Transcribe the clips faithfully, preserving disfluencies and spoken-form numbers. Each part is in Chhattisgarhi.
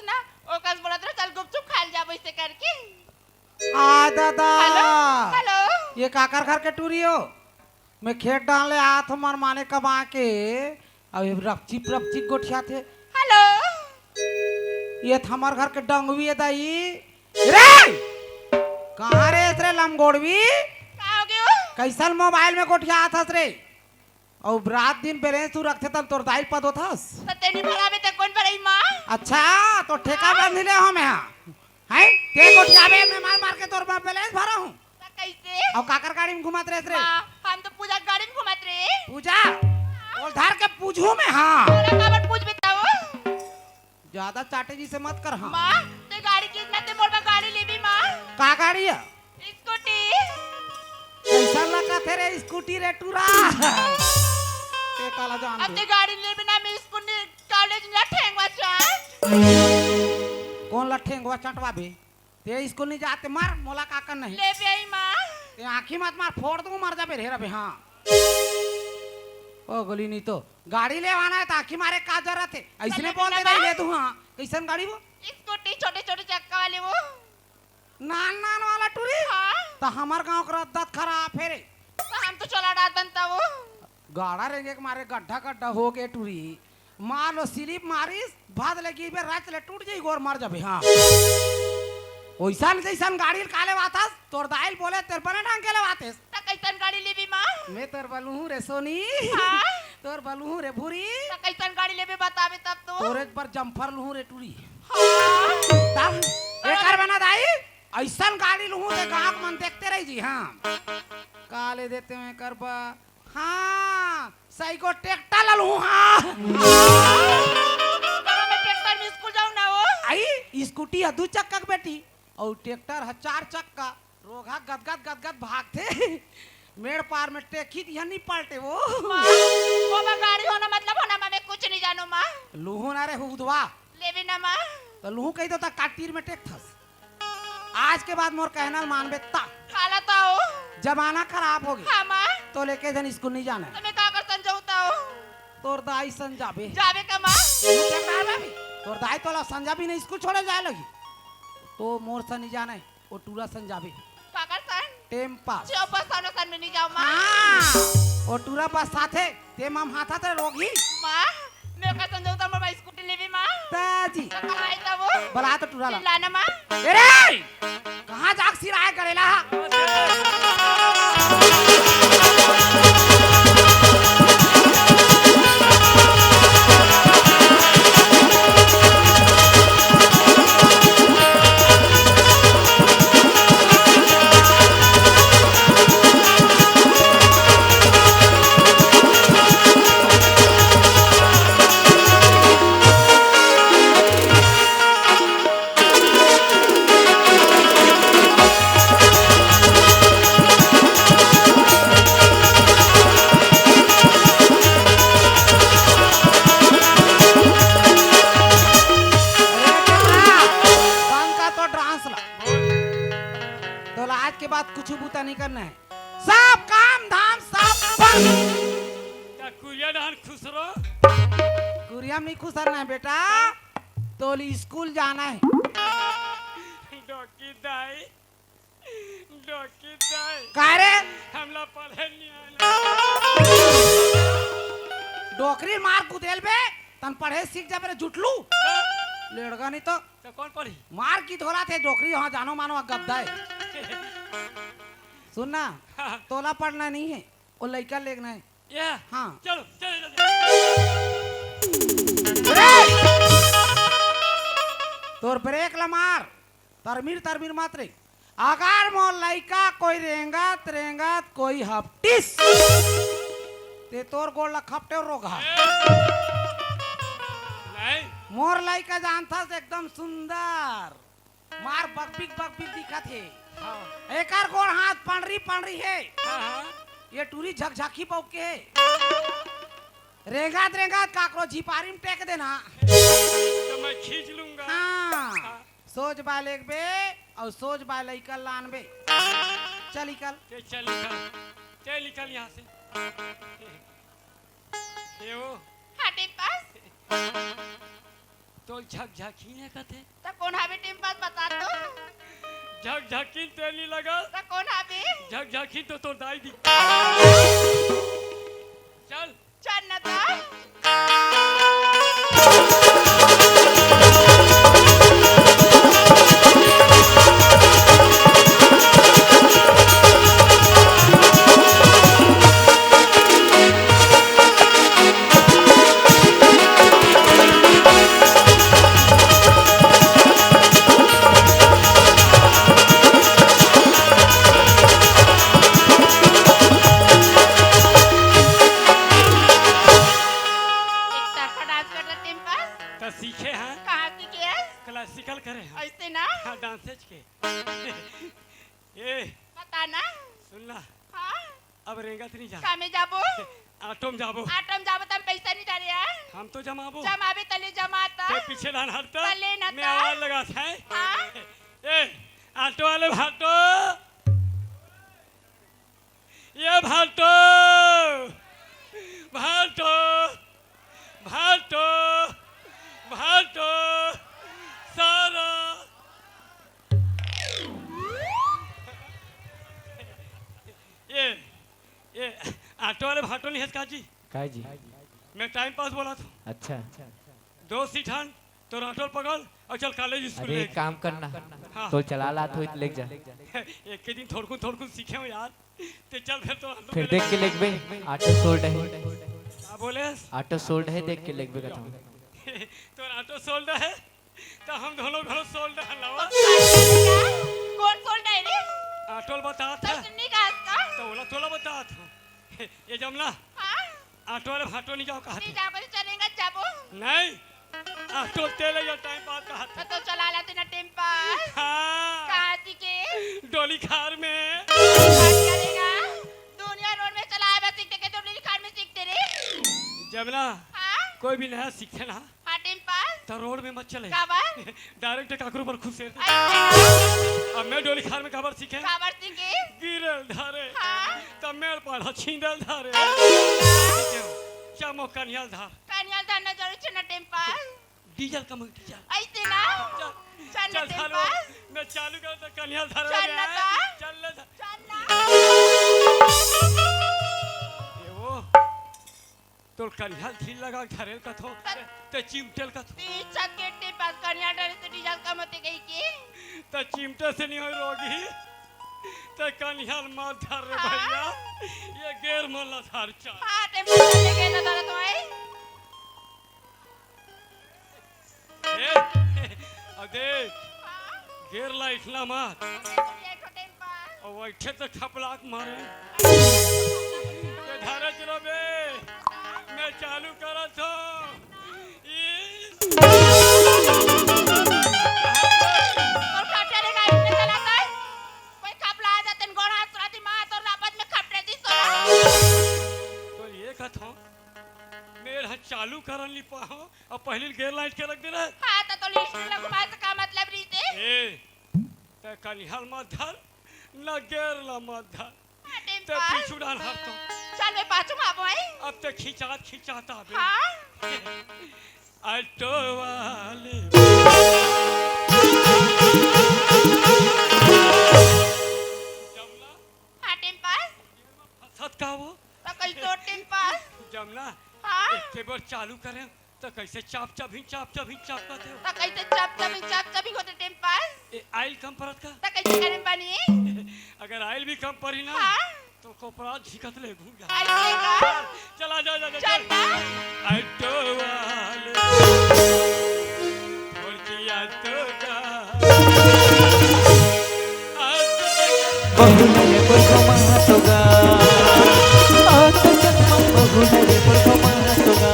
ना, ओकर बोलत रहे, "चल गुपचुप खाए ल जाबो," अइसे करके। आ दादा, हेलो, हेलो। ये काकर घर के टूरी हो? मैं खेत डाले आत हूँ, मनमाने कमा के, अउ ये रपचिप रपचिप गोठियाथे। हेलो। ये त हमर घर के डंगवी हे दाई। रे! कहाँ रे हस रे लमगोड़वी? का हो गयो? कइसन मोबाइल में गोठियात हस रे? अउ रात दिन बैलेंस तू रखथे तब तोर दाई ल पदोथस। त तें नइ भराबे त कोन भरही माँ? अच्छा, तोर ठेका बंद ले हो मैं हा। हैं? तें गोठियाबे, मैं मार मार के तोर बैलेंस भरहूँ। त कइसे? अउ काकर गाड़ी में घुमत रहेस रे? माँ, हम तो पूजा के गाड़ी में घुमत रहे। पूजा? ओला धर के पूजहूँ मैं हा। तोला काबर पूजबे त ओ? जादा चाटे जइसे मत कर हा। माँ, तें गाड़ी किस ना, तें मोर बर गाड़ी लेबे माँ। का गाड़ी हे? स्कूटी। कइसन लगथे रे स्कूटी रे टूरा? तें काला जान अब दे। तें गाड़ी लेबे ना, मैं स्कूटी कॉलेज ना ठेंगवा चाट। कोन ला ठेंगवा चटवाबे? तें स्कूल नइ जाते, मर, मोला का करना हे? लेबे आई माँ। तें आँखी मत मार, फोड़ दूँ, मर जाबे रे रबे, हाँ। ओ गोली नहीं तो गाड़ी लेवाना हे त आँखी मारे का जरूरत हे? अइसने चले बोल दे बिना रही बा। ले तू, हाँ। कइसन गाड़ी वो? स्कूटी, छोटे छोटे चक्का वाली वो। नान नान वाला टूरी? हाँ। त हमर गाँव के रद्दत खराब हे रे। त हम तो चला डारतन त वो। गाड़ा रेंगे के मारे गड्ढा गड्ढा हो गे टूरी। मार लो स्लिप मारिस, भाद ले गिरबे, रच ले टूट जाही गोड़ मर जाबे, हाँ। ओइसन जइसन गाड़ी ल का लेवाथस, तोर दाई ल बोले तेर बने ढंग के लेवातेस। त कइसन गाड़ी लेबे माँ? मैं तोर बर लूहूँ रे सोनी। हाँ। तोर बर लूहूँ रे भूरी। त कइसन गाड़ी लेबे बताबे तब तो। तोरे बर जम्फर लूहूँ रे टूरी। हाँ। तब एकर बना दाई, अइसन गाड़ी लूहूँ ते गाँव के मन देखते रही जी, हाँ। का ले देते मैं करबा। हाँ, सही को ट्रैक्टर ला लूँ, हाँ। हाँ। मैं ट्रैक्टर में स्कूल जाऊँ ना वो। आई, स्कूटी ह दू चक्का के बेटी, अउ ट्रैक्टर ह चार चक्का, रोगहा गदगद गदगद भागथे। मेड़ पार में टेकही त इहाँ नइ पलटे वो। माँ, वो बा गाड़ी होना मतलब होना, माँ, मैं कुछ नहीं जानूँ, माँ। लूहूँ ना रे हुदवा। लेबे ना, माँ। त लूहूँ कही तो त का तीर में टेकथस। आज के बाद मोर कहना ल मानबे त। काला त ओ? जमाना खराब हो गे। हाँ, माँ। तोला एके झन स्कूल नइ जाना हे। त मैं का कर संजाहूँ त ओ? तोर दाई संजाबे। जाबे का, माँ? तू के मार बाबी? तोर दाई तोला संजाबे नहीं, स्कूल छोड़े जाए लगही। त मोर सन नइ जाना हे, ओ टूरा सन जाबे। का कर सन? टेम पास। जो बस आनो सन में नइ जाओं, माँ। हाँ, ओ टूरा बस साथे, ते मम हाथा ते रोगही। माँ, मैं ओकर संग जाऊँ त मोर बर स्कूटी लेबे माँ। ताजी। त कहाँ हे तब वो? बला तो टूरा ला। चिल्लाना माँ। ए रे! कहाँ जाके सिराए गड़ेला? अरे बेटा, बंद कर तो डांस ला। बोल। तोला आज के बाद कुछ बूता नहीं करना हे। सब काम धाम सब बंद। का कुरिया डहन खुसरो? कुरिया में नहीं खुसरना हे बेटा, तोला स्कूल जाना हे। डोकी दाई, डोकी दाई। का रे? हमला पढ़े नहीं आना। डोकरी मार कुदेल बे, तन पढ़े सीख जाबे रे जुटलू। का? लेड़गा नहीं तो। त कोन पढ़ही? मार की धोला थे डोकरी, हाँ, जानो मानो गद्दा हे। सुन ना, हाँ। तोला पढ़ना नहीं हे, ओ लइका लेगना हे। ये? हाँ। चलो, चलो, चलो। ब्रेक! तोर ब्रेक ला मार, तरमिर तरमिर मत रे। अगर मोर लइका कोई रेंगत रेंगत कोई हपटिस, ते तोर गोड़ ला खपटे रोगहा। नहीं। मोर लइका जानथस एकदम सुंदर। मार बकबिक बकबिक दिखत हे। हाँ। एकर गोड़ हाथ पंडरी पंडरी हे। हाँ, हाँ। ये टूरी झकझकी बउक के हे। रेंगत रेंगत काकरो झिपारी में टेक देना। तो मैं खींच लूंगा। हाँ। हाँ। सोज बाय लेगबे अउ सोज बाय लइका लानबे। चल निकल। चल, चल निकल। चल निकल यहाँ से। ये वो। हटे पास। तो झकझकिन हे कथे। त कोन हवे टेम पास बता तो? झकझकिन तेल नी लगत। त कोन हवे? झकझकिन तो तोर दाई दी। चल। चल न त। एक तरफा डांस कर ले टेम पास। त सीखे हन। कहाँ सीखे हस? क्लासिकल करे हन। अइसे ना? हाँ, डांसेज के। ए। बता ना। सुन ना। हाँ। अब रेंगत नहीं जा। कामे जाबो? ऑटो में जाबो। ऑटो में जाबो त हम पैसा नहीं डाले यार। हम तो जमाबो। जमाबे तले जमा त। ते पीछे डान हट त। तले ना मैं त। आवाज लगा था। हाँ। ए, ऑटो वाले भाटो। ये भाटो। भाटो। भाटो। भाटो। सारा। ये, ये, ऑटो वाले भाटो नहीं है का जी? काय जी? मैं टाइम पास बोला था। अच्छा। दो सीट हन, तो ऑटो पकड़ अउ चल कॉलेज स्कूल अरे, ले। एक काम करना, हाँ। तो चला लात होई त लेग जा। एक के दिन थोड़कुन, थोड़कुन सीखे हो यार। ते चल फिर तो हम लोग फिर ले देख के लेग बे, ऑटो सोल्ड है। का बोले? ऑटो सोल्ड है, देख के लेग बे कथम। तो ऑटो सोल्ड है, तो हम दोनों घरो सोल्ड है, लावा। कौन सोल्ड है रे? ऑटो बतात तो है। सुनने का इसका? तो ओला तोला बतात हो। ये जमला। हाँ? ऑटो वाले भाटो नहीं जाओ कहा नहीं थे। जाबो तो चलेंगे, जाबो। नहीं, ऑटो तेल या टाइम पास कहा तो थे। तो चला लाते ना टेम पास। हाँ। कहाँ सीखे? डोली खार में। बात करेगा। दुनिया रोड में चलाए बस सीखते के डोली खार में सीखते रे। जमला। हाँ? कोई भी नया सीखे ना। हाँ, टेम पास। तो रोड में मत चले। काबर? डायरेक्ट काकरो पर खुसेर दे। अइसे ना। अब मैं डोली खार में काबर सीखे? काबर सीखे? गिरल धारे। हाँ। तब मेड़ पाड़ा छींदल धारे। अइसे ना। सीखे हो। चमो कनियाल धार। कनियाल धार ना जरूर छे ना टेम पास। डीजल कम हो, डीजल। अइसे ना। चल, चल ना चल टेम धारो। पास। मैं चालू कर तो कनियाल धार चल लगे ना हैं। ता। चल ना धा- चल ना। ए वो। तोर कनिहाल ढील लगा के धरेल कथो, त- ते चिमटेल कथो। तीस छक्के टेम पास कनिहाल डरे से डीजल कम होते गई के। त चिमटे से नहीं होई रोगी, ते कनिहाल मत धर रे हाँ। भैया, ये गेर मन ला धर चल। हाँ, टेम पास लेके ना धरत होई। ए, अब देख, हाँ? गेर लाइट ना मार। अरे, एक ठो टेम पास। अब बैठे तो खपलाक मारे। ये धारे चलो बे, मैं चालू करत हूँ। ई तोर खपरे रे गाड़ी में चलाता है? कोई खपला आ जाते न गोड़ हाथ सुराती माँ तोर लापत में खपरे दी सोना। तो ये कथो, मेर ह चालू करन ली पाहो। अब पहली गेर लाइट के रख दे रहे। हाँ, त तो लिस्ट ला घुमाए से का मतलब रहिसे? ए, ते कनिहाल मत धर, न गेर ला मत धर। हाँ, टेम ते पास। पीछू डाल हर तो। चल, मैं पाछू में आबो, आई। अब ते खिंचात खिंचात आबे। हाँ। ऑटो वाले। जमला? हाँ, टेम पास। फंसत का वो? त कइसे टेम पास? जमला? हाँ। एक के बार चालू करें, त कइसे चाप चाप ही चाप चाप ही चाप करते हो? त कइसे चाप चाप ही चाप चाप ही होते टेम पास? ए, आइल कम परत का? त कइसे करें पानी? अगर आइल भी कम परी ना, हाँ। तो कोपरा झिकत ले घूम जा। अइसे का? चला जा, जा, जा, चल चल। ना। ऑटो वाले। और किया तो का? बहु नरे पुरखो महतोगा। आतो जन्म बहु नरे पुरखो महतोगा।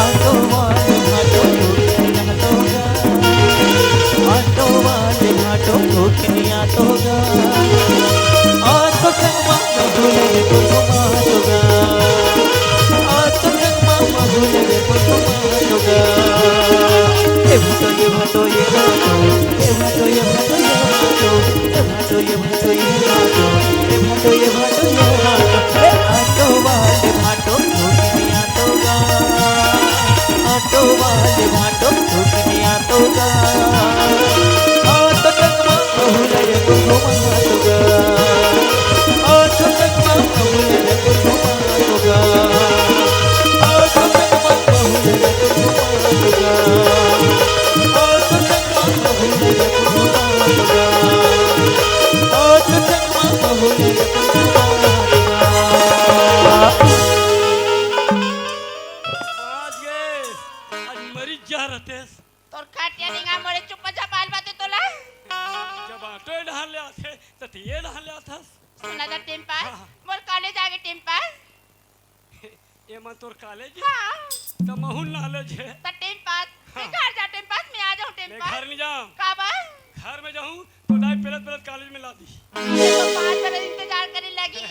आतो वाले भाटो टूटनी आतोगा। आतो वाले भाटो टूटनी आतोगा। आतो जन्म बहु नरे पुरखो महतोगा। आतो जन्म बहु नरे पुरखो महतोगा। ए भाटो, ए भाटो, ए भाटो। ए भाटो, ए भाटो, ए भाटो, ए भाटो, ए भाटो, ए भाटो, ए भाटो, ए भाटो, ए भाटो, ए भाटो, ए ऑटो वाले भाटो, घूमने ऑटो गा, ऑटो वाले भाटो। रहतेस। तोर खटिया निंगा मोरे चुप्पा झपाल बाते तोला। जब ऑटो ए डहर ले आथे, त ते ए डहर ले आथस। सुना था टेम पास, हाँ, हाँ। मोर कॉलेज आगे टेम पास। एमा तोर कॉलेज हे? हाँ। त महू नॉलेज हे। त टेम पास, मैं हाँ। घर जा टेम पास, मैं आ जाऊँ टेम मैं पास। घर नहीं जाऊँ। काबर? घर में जाऊँ तो दाई पेलत पेलत कॉलेज में ला दी। मैं तो पाँच बजे इंतजार करे लगी।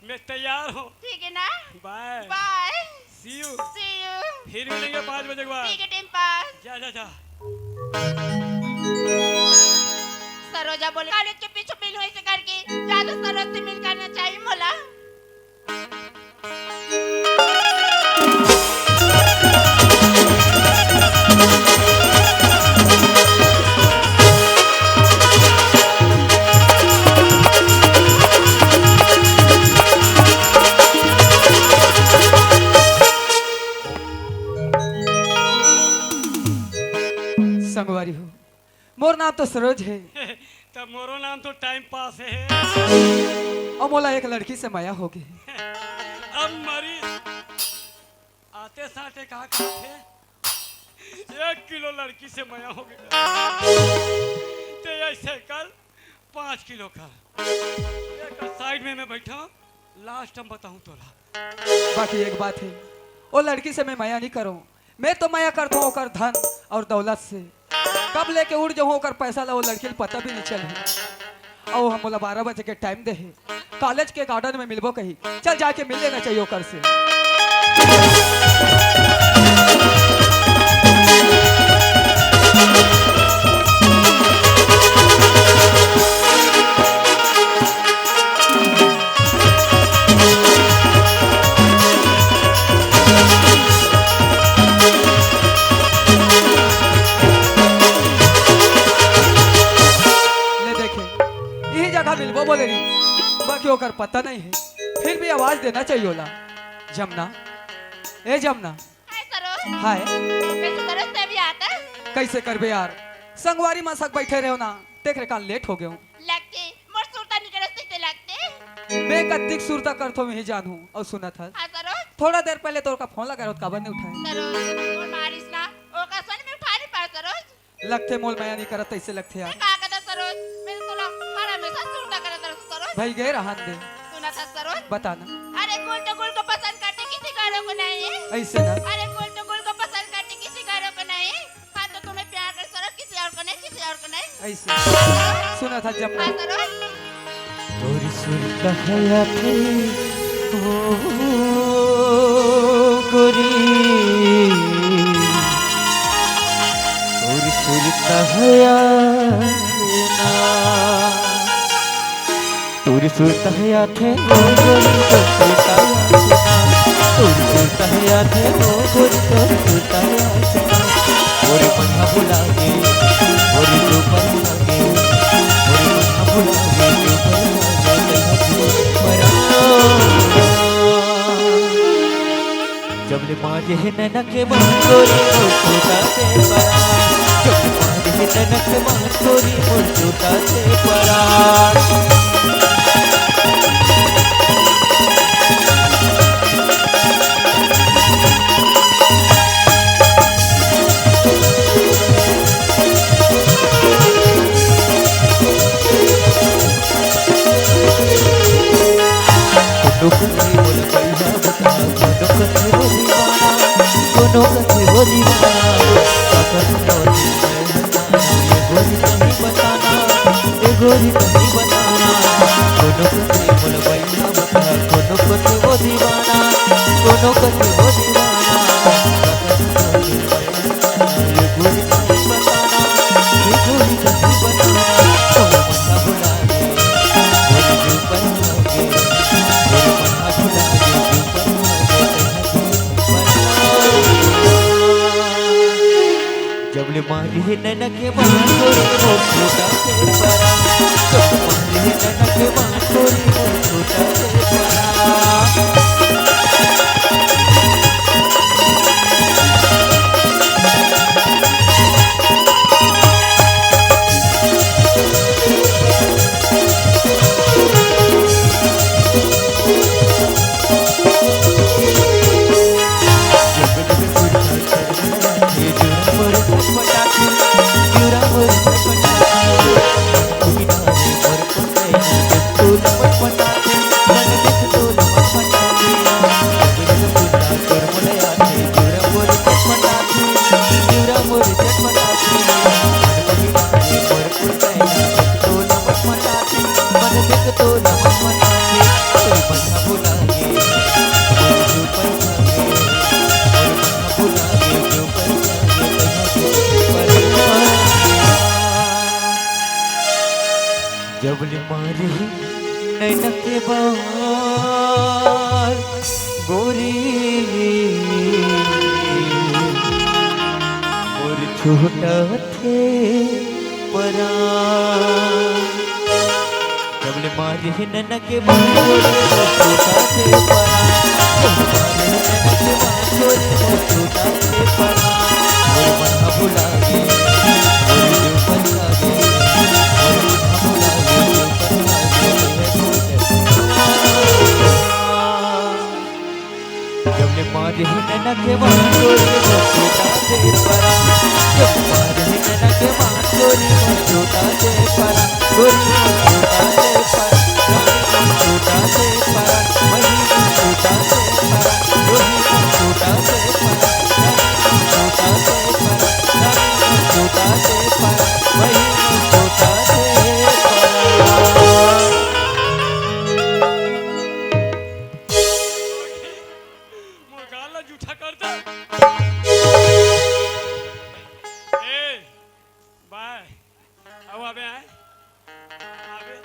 मैं तैयार हूँ। ठीक है ना? बाय। बाय। See you। See you। फिर मिलेंगे पाँच बजे के बाद। ठीक है टेम पास। जा, जा, जा। सरोजा बोले, "कॉलेज के पीछे मिल हुई से करके, जा तो सरोज से मिल करना चाहिए मोला।" संगवारी हो, मोर नाम तो सरोज हे। त मोरो नाम तो टाइम पास हे। अउ मोला एक लड़की से मया होगे। अब मरी आते साथे का कहथे, एक किलो लड़की से मया होगे। ते ऐसे कर, पाँच किलो का। एक साइड में मैं बैठा हूँ, लास्ट हम बताऊँ तोला। बाकी एक बात हे, ओ लड़की से मैं मया नहीं करूँ, मैं तो मया करथों ओकर धन अउ दौलत से। कब लेके उड़ जाहूँ ओकर पैसा ला, ओ लड़की ल पता भी नहीं चलही। अउ हम बोला बारह बजे के टाइम दे हे, कॉलेज के गार्डन में मिलबो कही, चल जाके मिल लेना चाहिए ओकर से। ले देखे, इही जगह मिलबो बोले रही, बाकी ओकर पता नहीं हे। फिर भी आवाज देना चाहिए ओला। जमना, ए जमना। हाय सरोज। हाय। कैसे सरोज ते भी आता? कैसे करबे यार, संगवारी मन सक बैठे रहो ना, तेकरे कान लेट हो गयो। लगते, मोर सुरता निकरस ते लगते। मैं कत्तिक सुरता करथो, मैं ही जानू। अउ सुनत हस? हाँ सरोज। थोड़ा देर पहले तोर का फोन लगा रहो, काबर नहीं उठाए? सरोज, मोर मारिस ना, ओकर सन में उठा नहीं पाए सरोज। लगथे मोल मया नहीं करत, तैसे लगथे यार। मैं का कहता सरोज, मैं तो तोला हर हमेशा सुरता करत रहता सरोज। भाई गए रहन दे। सुना था सरोज? बता ना। अरे गुल तो गुल को पसंद करते किसी घरों को नहीं। ऐसे ना। अरे गुल तो गुल को पसंद करते किसी घरों को नहीं। हाँ तो तुम्हें प्यार कर सरोज, किसी और को नहीं, किसी और को नहीं। ऐसे। सुना था जब हाँ सरोज। तोर सुरता हया थे ओ गोरी, तोर सुरता हया ना। तोर सुरता हया थे ओ गोरी, तोर सुरता हया थे ना। तोर सुरता हया थे ओ गोरी, तोर सुरता हया थे ना। मोरे पंखा बुला के, मोरे जो पंखा जब ले मारे हे नैना के बांसुरी, मोर छोटा से परान। जब ले मारे हे नैना के बांसुरी, मोर छोटा से परान। कोनो कथे मोला पहिला बता, कोनो कथे वो दीवाना, कोनो कथे वो दीवाना। काकर मोती मैं हंसाना, ये गोरी तनी बताना, ये गोरी तनी बताना। कोनो कथे मोला पहिला बता, कोनो कथे वो दीवाना, कोनो कथे वो दीवाना। काकर मोती मैं जब ले मारी हे नैना के बांसुरी मोर छोटा से परा, जब ले मारी हे नैना के बांसुरी मोर छोटा से परा। जब ले मारे नैना के बाण गोरी, मोर छूटथे परान। जब ले मारे नैना के बाण गोरी, मोर छूटथे परान। जब ले मारे नैना के बाण गोरी, मोर छूटथे परान। मोर मन ह भुला गे, मोर जीव पछता गे, मोर मन ह भुला गे, जीव पछता गे, तोहे छोड़ के। जब ले मारे नैना के बाण गोरी, मोर छूटथे परान। जब मारे नैना के बाण गोरी, मोर छूटथे परान। गोरी, मोर छूटथे परान। गोरी, मोर छूटथे परान। वही मोर छूटथे परान। गोरी, मोर छूटथे परान। गोरी, मोर छूटथे परान। गोरी, मोर छूटथे परान। वही मोर छूटथे परान। मोर गाल ला जूठा कर दे। ए, बाय। अब अबे आए। अबे।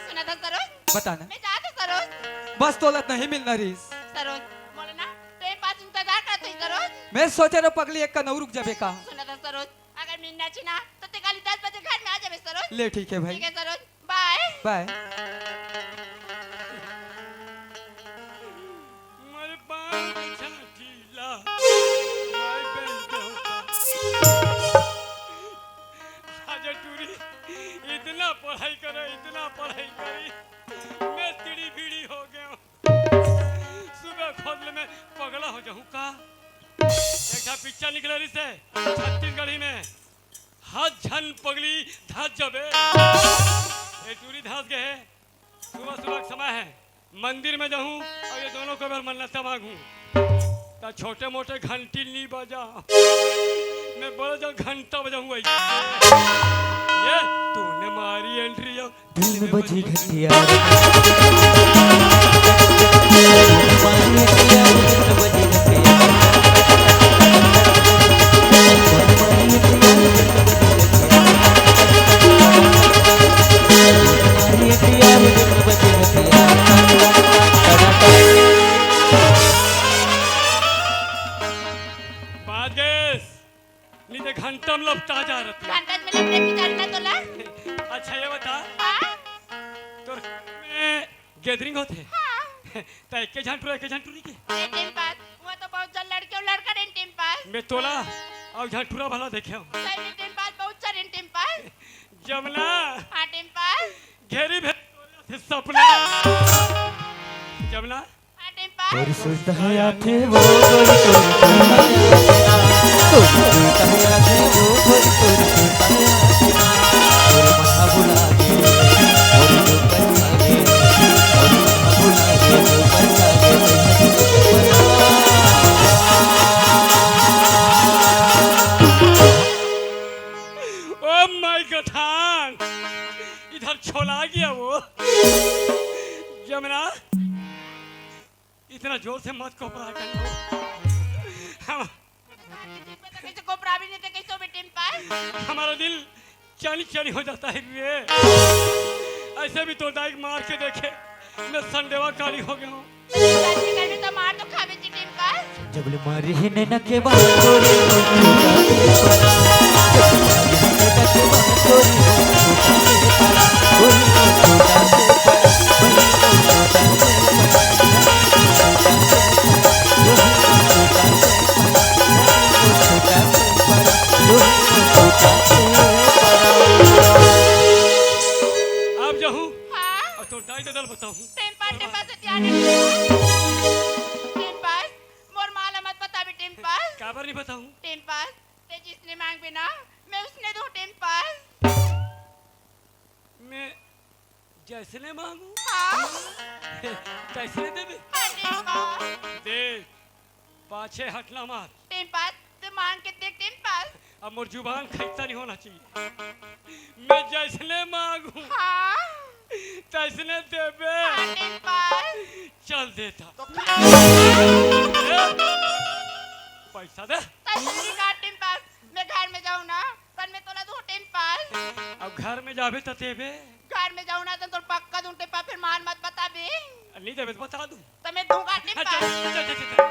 सुना था सरोज? बता ना। मैं जात हूँ सरोज। बस तोला नहीं मिलना रहीस। सरोज, मोला ना ट्रेन पास इंतजार करत हई सरोज। मैं सोचे रहो पगली एक कन अउ रुक जाबे का। सुना था सरोज, अगर मिलना ची ना तो ते काली दस बजे घर में आ जाबे सरोज। ले ठीक है भाई। ठीक है सरोज। बाय। बाय। मोर बाल के छांटी ला, बाय बहन के होता। आज टूरी इतना पढ़ाई करे, इतना पढ़ाई करी, मैं चिड़ी बीड़ी हो गया हूँ। सुबह खोज ले मैं पगला हो जाऊँ का? एक ठा पिक्चर निकले रहिसे छत्तीसगढ़ी में, हर झन पगली धस जबे। ए टूरी धस गए हे। सुबह सुबह के समय है, मंदिर में जाऊँ और ये दोनों को अगर मन्नत मांगू, तो छोटे मोटे घंटी नहीं बजा। मैं बड़ा जन घंटा बजाऊँ वही। ये तूने मारी एंट्री अब दिल में बजी घंटिया। बात गैस, नहीं तो घंटा में लपटा जा रहा। घंटा में लपटे पिटारी ना तोला। अच्छा, ये बता, हाँ? तोर में गैदरिंग होथे? हाँ। त एके झन टूरा, एके झन टूरी के? ए टेम पास, वो तो बहुत जन लड़के और लड़का रहे टेम पास। मैं तोला अउ झन टूरा भला देखे हूँ। सही में टेम पास, बहुत सारे टेम पास। जमुना। हाँ टेम पास। घेरी भेज तोरे से सपना। जमुना। हाँ टेम पास। तोर सुरता आथे वो गोरी, तोर सुरता आथे। तोर सुरता आथे वो गोरी, तोर सुरता आथे। तोर मन ह भुला गे, मोर जो पछता गे। तोर मन ह भुला गे, जो पछता गे। Oh my God, इधर छोला गया वो। जमुना, इतना जोर से मत कोपरा कर। हम कैसे कोपरा भी नहीं थे, कैसे भी टेम पास? हमारा दिल चनी चनी हो जाता है रे। ऐसे भी तो दाई मार के देखे, मैं संडेवा काली हो गया हूँ। सच्ची कर में तो मार तो खावे जी टेम पास। जब ले मारी है नैना के बाण गोरी, मोर छूटा के परान। जब ले मारी है नैना के बाण गोरी, मोर छूटा के परान। गोरी मोर छूटा के परान, गोरी मोर छूटा के परान। अब जाहूँ। हाँ? अउ तोर दाई ददा ल बताहूँ। टेम पास, टेम पास, सत्या, टेम पास। टेम पास, मोर माँ ला मत बताबे, टेम पास। काबर नहीं बताहूँ? टेम पास, ते जिसने मांगबे ना, मैं उसने दूँ, टेम पास। मैं जैसने मांगू, हाँ। तैसने देबे। हाँ, टेम पास। देख, पाछे हटना मत। टेम पास, ते मांग के देख, टेम पास। अब मोर जुबान खैता नहीं होना चाहिए। मैं जैसने मांगू, हाँ। तैसने देबे। हाँ, टेम पास। चल देता। तो ए, पैसा दे। तैसने का टेम पास, मैं घर में जाऊँ ना, में तोला दू टेन पास। अब घर में जाबे त देबे। घर में जाहूं ना त तोर पक्का दू टेन पास, फिर मान मत बताबे। नहीं देबे त बता दूं। त मैं दूंगा टेन पास। चल, चल, चल, चल।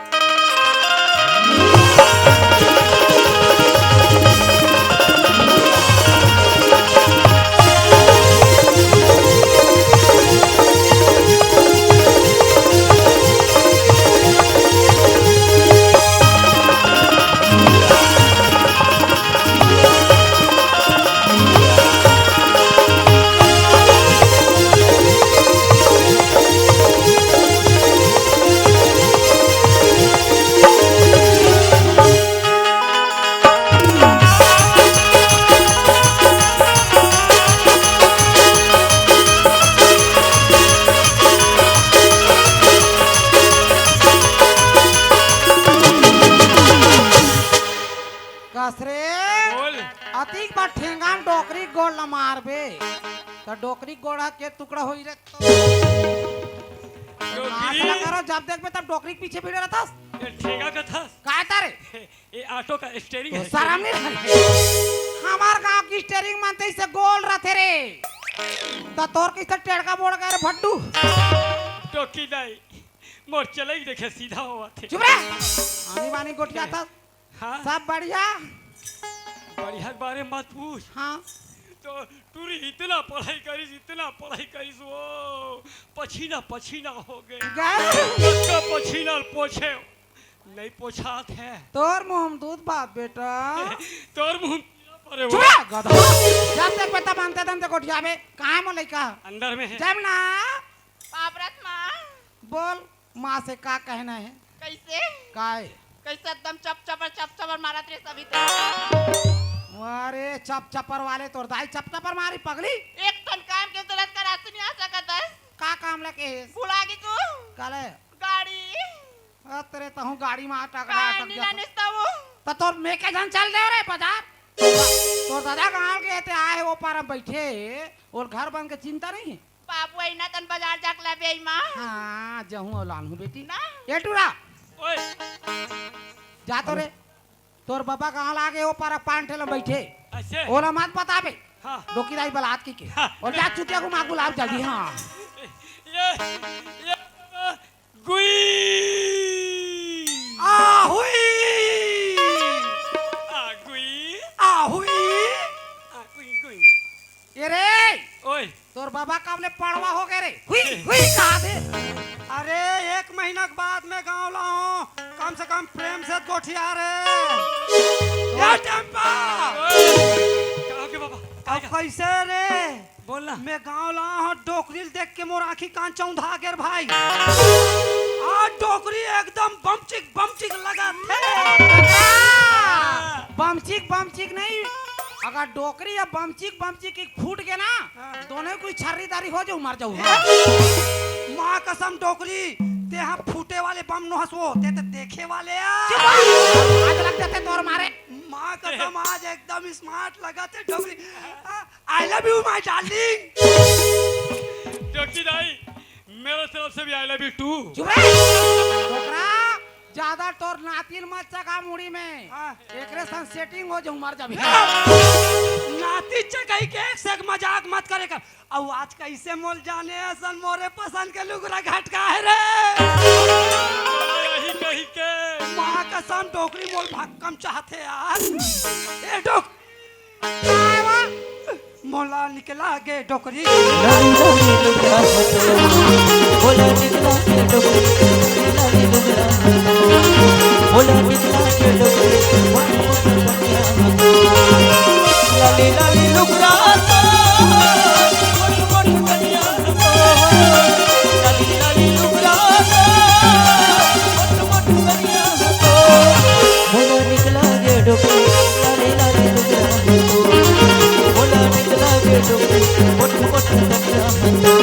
कस रे? बोल। अतिक बार ठेंगा म डोकरी गोड़ ल मारबे, त डोकरी गोड़ ह के टुकड़ा होई रे? तो डोकरी? नाच न करो, जब देखबे तब डोकरी के पीछे भिड़े रहथस। ये ठेंगा कथस? काय तारे? ये ऑटो का स्टीयरिंग तो है। शरम नहीं लगे? हमार गांव की स्टीयरिंग मन तइसे गोल रथे रे, त तोर कइसे टेड़का बोड़ गए रे भड्डू? डोकी दाई, मोर चलई देखे सीधा होवत हे। चुप रे, आनी बानी गोठियाथस। हाँ। सब बढ़िया? बढ़िया के बारे में मत पूछ। हाँ। तो टूरी इतना पढ़ाई करिस, इतना पढ़ाई करिस, वो पसीना पसीना हो गए। गए? उसका पसीना पोछे, नहीं पोछात हे। तोर मुंह में दूध बात बेटा। तोर मुंह में कीड़ा परे चुप हो। रे, गधा। जब तक पता मानते तब तक गोठियाबे। कहाँ मो लइका? अंदर में है। जब ना। बाबरत माँ। बोल। माँ से का कहना है? कैसे? काय? कैसे एकदम चप चपर, चप चपर मारत रे सभी ते। अरे चप चपर वाले तोर दाई चप चपर मारी पगली। एक ठन काम के तुरंत करा से नहीं आ सकत है। का काम लगे है? भुला गई तू? काले? गाड़ी। अतरे तहूँ गाड़ी में अटक रहा, काहे अटक नहीं जाता। लाने सता वो? तो तोर में के जन चल दे रे बाजार। तोर दादा गाँव के ते आए वो पार बैठे, और घर बन के चिंता नहीं है। बाबू, अइना तन बाजार जाके लाबे, अई माँ। हाँ, जहूँ अउ लानहूँ बेटी। ना। ए टूरा। ओए। जा तो रे। तोर बाबा कहाँ लागे, ओ पारा पान ठेला बैठे। अच्छा। ओला मत बताबे। हाँ। डोकी दाई बलात की के। हाँ। और जा चुटिया को माँ गुलाब जल्दी, हाँ। ये, ये, गुई। आ हुई। आ गुई। आ हुई। आ गुई, गुई। ए रे! ओए। तोर बाबा कब ले पड़वा हो गए रे? हुई, हुई कहा दे। अरे, एक महीना के बाद में गाँव लाऊं, कम से कम प्रेम से गोठिया रे। या टेम्पा। ओए। का हो गया बाबा? का अब हो गया? कैसे रे? बोल ना। मैं गाँव ला हूँ, डोकरी ल देख के मोर आँखी कान चौंधा गेर भाई। आ डोकरी एकदम बमचिक बमचिक लगा थे। बमचिक बमचिक नहीं, अगर डोकरी या बमचिक बमचिक एक फूट गे ना, हाँ। दोनों कोई छर्रीदारी हो जाऊ, मर जाऊ। माँ कसम डोकरी, ते हा फूटे वाले बम नो हसवो, ते तो देखे वाले आ। चुप! आज लग जाते तोर मारे। माँ कसम, आज एकदम स्मार्ट लगा थे डोकरी। आ, I love you, my darling। जोकी दाई, मेरे तरफ से भी I love you too। चुप रह। छोकरा, ज्यादा तोर नातिन मत चका मुड़ी में। हाँ। एकरे संग सेटिंग हो जाऊ, मर जाबे। नाती चकाई के एक से एक मजाक मत करे कर। अउ आज कैसे मोल जाने असन मोरे पसंद के लुगरा घटका है रे। यही कही के। माँ कसम डोकरी मोल भक्कम चाहते यार। ए डोक काय वा? मोला निकला गे डोकरी। लाली लाली लुगरा हो तो, मोला निकला गे डोकरी। लाली लुगरा हो तो, मोला निकला गे डोकरी। मोटी मोटी कनिया हो तो, लाली लाली लुगरा हो तो, मोटी मोटी कनिया हो तो, लाली लाली लुगरा हो तो, मोटी मोटी कनिया हो तो, मोला निकला गे डोकरी। लाली लाली लुगरा हो तो, मोला निकला गे डोकरी, मोट मोट कनिया हो तो।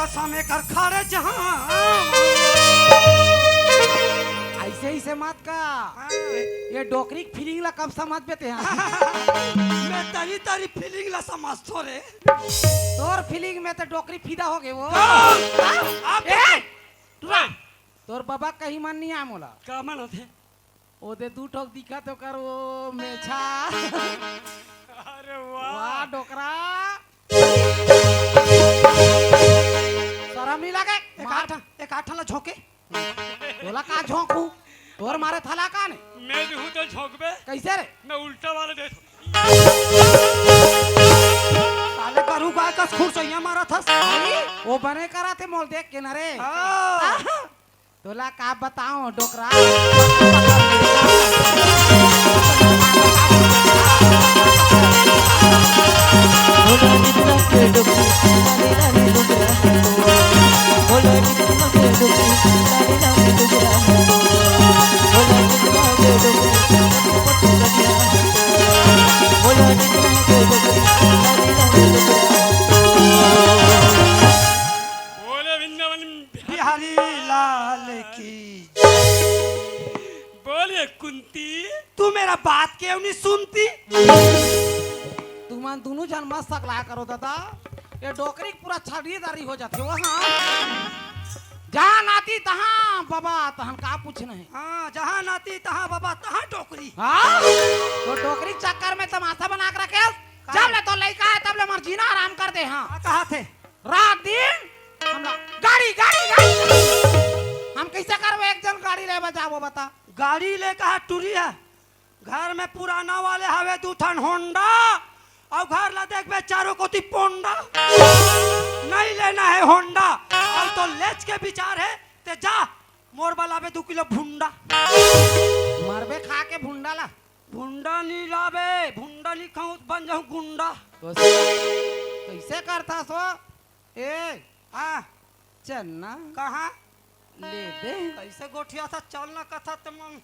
समय कर खारे जहां। ऐसे ही से मत का। हाँ। ये डोकरी के फीलिंग ला कब समझ बेते हैं? मैं तरी तरी फीलिंग ला समझतो रे। तोर फीलिंग में तो डोकरी फिदा हो गए वो। हाँ। हाँ? आप ए, टुरा, तोर बाबा कहीं मन नहीं आ मोला। का मन होथे? ओदे दू ठोक दिखत ओकर वो मेछा। अरे वाह। वाह डोकरा। शरम नहीं लगे? एक मार। आठ, एक आठ ला झोंके। तोला का झोंकू? तोर मारे थला का ने? मैं भी हूँ तो झोंकबे। कैसे रे? मैं उल्टा वाला दे। साले गरू गाय कस खुरचैया मारा था। वो बने करा थे मोल देख के न रे। हाँ। तोला का बताओ डोकरा। बोले वृंदावन बिहारी लाल की। बोले कुंती। तू मेरा बात क्यों नहीं सुनती? तुमन दोनों जन मत सकला करो दादा, ये डोकरी के पूरा छड़ीदारी हो जाते हो। हाँ, जहाँ नाती तहाँ बाबा, तहन का पूछना है? हाँ, जहाँ नाती तहाँ बाबा, तहाँ डोकरी। हाँ, तो डोकरी के चक्कर में तमाशा बना के रखे। जब ले तो लइका है तब ले हमार जीना हराम कर दे। हाँ, का कहा थे? रात दिन हम लोग गाड़ी, गाड़ी, गाड़ी। हम कैसे करबो, एक जन गाड़ी लेबा जाबो बता। गाड़ी ले कहा टूरी है, घर में पुराना वाले हवे दू ठन होंडा, अउ घर ला देखबे चारों कोती पोंडा। नहीं लेना है होंडा, अउ तो लेच के विचार है, ते जा मोर बलाबे दू किलो भुंडा। मरबे खा के भुंडा ला। भुंडा नहीं लाबे, भुंडा नहीं खाऊं तो बन जाऊं गुंडा। तो कैसे करता सो? ए, हाँ। चल ना। कहाँ? ले दे। कैसे गोठिया था, चल ना कथा त मन।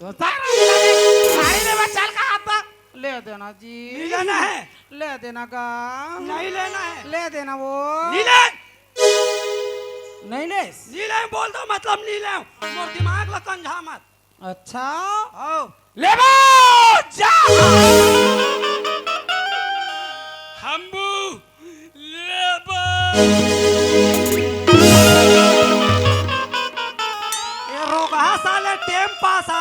तो सारा मिला दे। साड़ी में बस चल का हाथ पर। ले देना जी। नहीं लेना है। ले देना गा। नहीं लेना है। ले देना वो। नहीं ले। नहीं ले। नहीं ले बोल दो, मतलब नहीं ले। मोर दिमाग ला कंझा मत। अच्छा। आओ। लेबो जा। हम्बू लेबो। ये रोगहा साले टेम पास आ,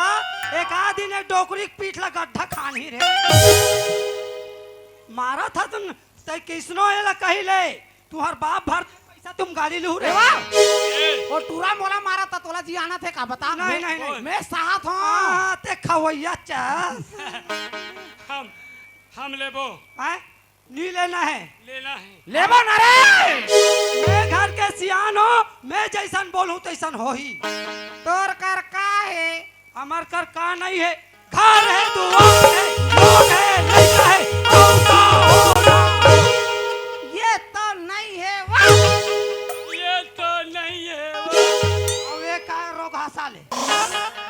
एक आध दिन एक डोकरी के पीठ ला गड्ढा खानी रे। मारा था तुम, तै किसनो एला कही ले। तुहर बाप भर पैसा तुम गाड़ी लू रे। ए वाह! ए! वो टूरा मोला मारा त तोला जी आना थे का बता? नहीं, नहीं, नहीं। मैं साहत हूँ। हाँ, ते खवैया चा। हम, हम लेबो। हैं? नहीं लेना है। लेना है। लेबो ना रे। मैं घर के सियान हो, मैं जैसन बोलूं तैसन होही। तोर कर का है? हमर कर का नहीं है, घर है, दुआर है, लोग है, लइका है, अउ का होना? ये तो नहीं है, वाह! ये तो नहीं है, वाह! अब ये का रोगहा साले?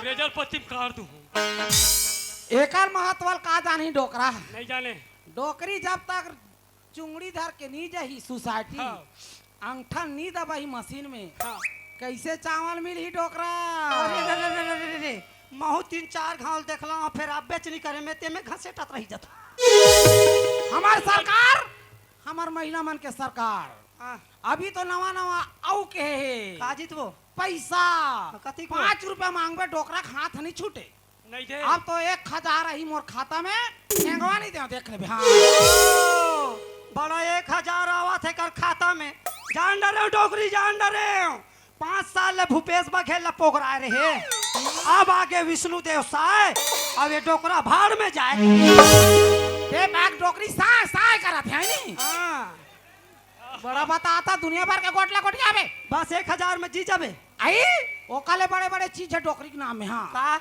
रेजर पश्चिम काट दूं। एकर महत्व ल का जानी डोकरा? नहीं जाने। डोकरी जब तक चुंगड़ी धर के नी जाही सोसाइटी, हाँ। अंगठा नी दबाही मशीन में, हाँ। कैसे चावल मिलही डोकरा? अरे रे रे रे रे रे रे, महू तीन चार घाव देखला, फेर अब बेच नी करे में, ते में घसेटत रही जात। हमार सरकार, हमार महिला मन के सरकार। हाँ। अभी तो नवा नवा अउ के हे। का जीतबो? पैसा। हाँ, कथी को? पाँच रुपया मांगबे, डोकरा के हाथ नहीं छूटे। नहीं दे। अब तो एक हजार आही मोर खाता में, ठेंगवा नहीं दे, देख लेबे, हाँ। ओ, बड़ा एक हजार आवत हे कर खाता में। जान डरे हो डोकरी, जान डरे हो। पाँच साल ले भूपेश बघेल ला पोगराए रहे। अब आगे विष्णु देव साय, अब ये डोकरा भाड़ में जाए। ते बाग डोकरी साय, साय करत है नी? हाँ। बड़ा बताता, दुनिया भर के गोट ला गोटियाबे। बस एक हजार में जी जाबे। आई, ओकाले बड़े बड़े चीज है डोकरी के नाम में, हाँ। का?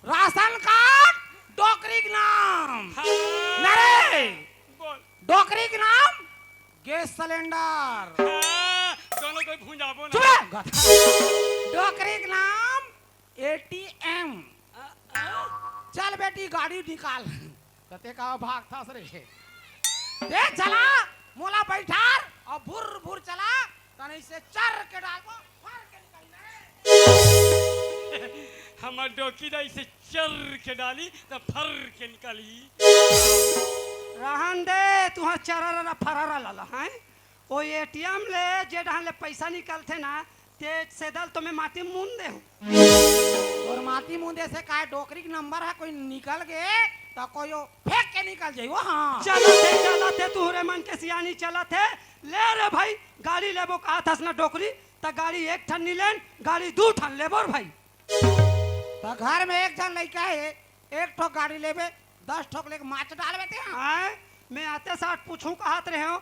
राशन कार्ड डोकरी के नाम। हाँ। नरे, बोल। डोकरी के नाम गैस सिलेंडर। हाँ, दोनों कोई भूंजाबो ना। चुप रह, गधा। डोकरी के नाम एटीएम। आ, आ। चल बेटी, गाड़ी निकाल। कते का भाग था सरे। ए, चला, मोला बैठार, अउ भुर भुर चला। तने इसे चर के डालबो, फर के निकलना रे। हमर डोकी दा इसे चर के डाली, त फर के निकली। रहन दे, तुहा चरर फरर लाला, हैं? ओ एटीएम ले जे डहन ले पैसा निकलथे ना, ते सेदल तो मैं माटी मूंद दे हूँ। तोर माटी मूंदे से काय डोकरी के नंबर है, कोई निकल गे, त कोई ओ फेंक के निकल जाई, वो हाँ। चलत हे, चलत हे, तुहरे मन के सियानी चलत हे। ले रे भाई, गाड़ी लेबो कहत हस ना डोकरी, त गाड़ी एक ठन नी लेन, गाड़ी दू ठन लेबो रे भाई। त घर में एक झन लइका हे, एक ठोक गाड़ी लेबे, दस ठोक लेके माच डालबे ते। आय, मैं आते साठ पूछूं कहत रहे हूँ,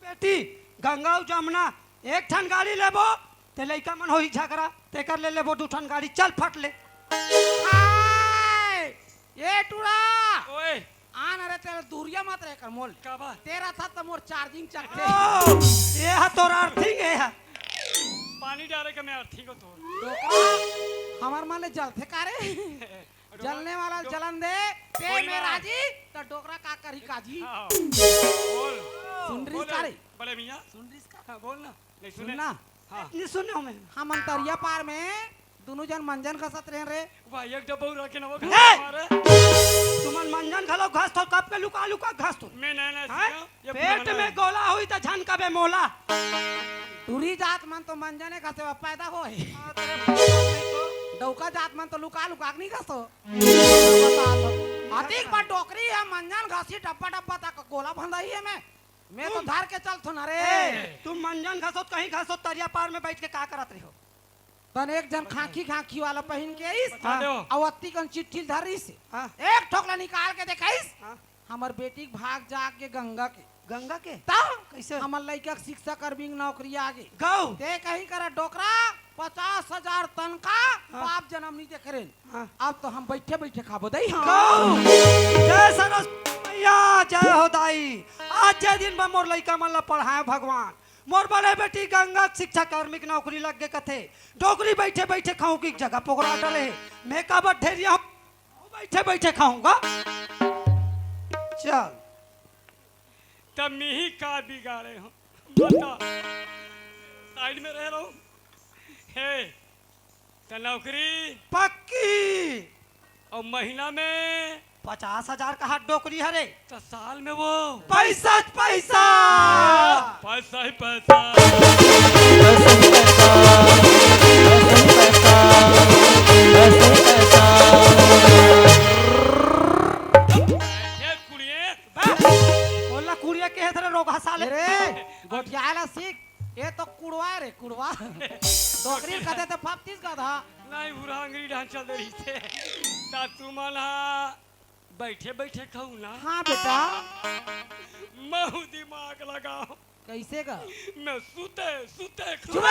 बेटी, गंगा अउ जमुना, एक ठन गाड़ी लेबो, ते लइका मन होही झगड़ा, तेकर ले लेबो दू ठन गाड़ी, चल फट ले। हाय, ये टूरा। ओए। आन रे, तेरा दूरिया मत रहे कर मोल। का बात? तेरा था त मोर चार्जिंग चकथे। ओ, ये हा तोर अर्थिंग हे हा। पानी डारे के मैं अर्थिंग हो तोर। डोकरा, हमर मन ले जलथे का रे? डोकरा, जलने वाला डो-, जलन दे, ते कोई में ना। राजी, त डोकरा का करही काजी। हाँ, बोल। सुन रिस बोले, का रे? बड़े मियाँ। सुन रिस का? हाँ, बोल ना। नहीं सुने। सुन ना। हाँ। नहीं सुने हूँ मैं। हम अंतरिया पार में दुनू जन मंजन घसत रहेन रे। वाह, एक डब्बा रखे ना वो ए! घसत मारे। तुमन मंजन घलो घसथो, कब के लुका लुका घसथो। मैं नहीं, नहीं हैं? सीखा, ये पेट पुराना में है। गोला होई त झन कबे मोला। टूरी जात मन तो मंजने घसे बर पैदा होय। हाँ, तेरे पैदा नहीं तो। डौका जात मन तो लुका लुका के नहीं घसो। बता दो। अतिक बड़ डोकरी है, मंजन घसी डब्बा डब्बा तक गोला भंदा ही है मैं। मैं तो तुम धर के चलथो ना रे। ए, तुम मंजन घसोत कहीं घसोत तरिया पार में बैठ के का करत रहो? तन एक झन खांखी खांखी वाला पहिन के आइस, बता दो। अउ अत्ती कन चिट्ठी ल धरिस। हाँ। एक ठोक ला निकाल के देखाइस। हाँ। हमर बेटी के भाग जाग के गंगा के। गंगा के? त कैसे? हमर लइका के शिक्षा कर्मी के नौकरी आगे। गौ। ते कहीं करा डोकरा, पचास हजार तनखा, हाँ। बाप जनम नहीं देखे रेन। हाँ। अब तो हम बैठे बैठे खाबो दई, हाँ। गौ। जय सरस्वती मैया, जय हो दाई। आज जे दिन बा मोर लइका मन ला पढ़ाए भगवान, मोर बड़े बेटी गंगा शिक्षा कार्मिक नौकरी लग गे कथे। डोकरी बैठे बैठे खाऊं की जगह पोगरा डले हे। मैं काबर ढेरिया हूँ, बैठे बैठे खाऊंगा। चल। तब मिही का बिगाड़े हो? बता। साइड में रह रहा हूँ। हे, त नौकरी? पक्की। अउ महीना में? पचास हजार का हाथ डोकरी हरे। त साल में वो? पैसा च पैसा। पैसा ही पैसा। पैसा ही पैसा। पैसा ही पैसा। पैसा ही पैसा। ए कुड़िए। बा, ओला कुड़िया के हथरे रोगहा साले। अरे, गोठियाला सीख। ये तो कुड़वा रे, कुड़वा। डोकरी कथे त फपतीस गधा। नहीं, बुरा अंगरी ढांचा दे रही थे। ता तुमन हा बैठे बैठे खाऊ ना। हाँ बेटा। महू दिमाग लगाओ। कैसे का? मैं सुते, सुते चुप।